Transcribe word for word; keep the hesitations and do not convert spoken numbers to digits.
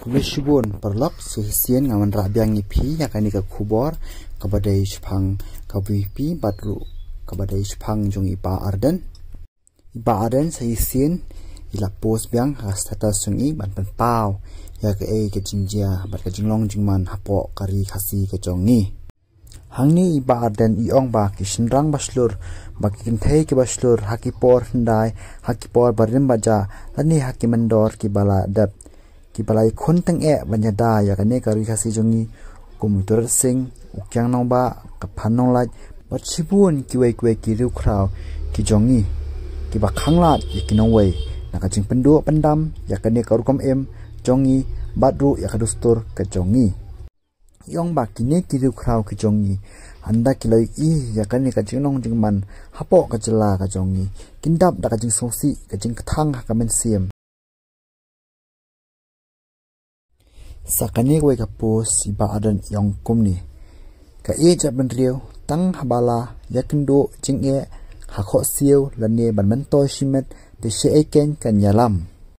Khublei shibun paralok, sa shisien nga wanrah biang ïa phi ïa kane ka khubor kaba dei shaphang ka VPP bad ruh kaba dei shaphang jong i Bah Ardent. I Bah Ardent sa shisien i la post biang ha status jong i ban pynpaw ïa kaei ka jingjia bad ka jinglong jingman hapoh ka ri Khasi ka jong i. Hangne i Bah Ardent i ong ba ki shynrang ba shlur, ba ki kynthei kiba shlur ha ki por hyndai, ha ki por barim baja, lane ha ki myndor kiba la dep, kiba la ïakhun tyngeh ban ïada ïa kane ka ri Khasi jong i, kum u Turet Sing, u Kiang Nangbah, ka Phan Nonglait, bad shibun kiwei kiwei ki riewkhraw ki jong i, kiba khanglad ïa ki nongwei na ka jingpynduh pyndam ïa kane ka rukom im jong i bad ruh ïa ka dustur ka jong i. I ong ba kine ki riewkhraw ki jong i, haba ki la ïohi ïa kane ka jinglong jingman hapoh ka jylla ka jong i, kin dap da ka jingsngewsih, ka jingkthang ha ka mynsiem. Sa kane kawei ka post i Bah Ardent i ong kumne: Ka ïeit jaitbynriew tang haba la ïakynduh jingeh ha khohsiew lane ban myntoi shimet, te shaei keiñ kan ïalam.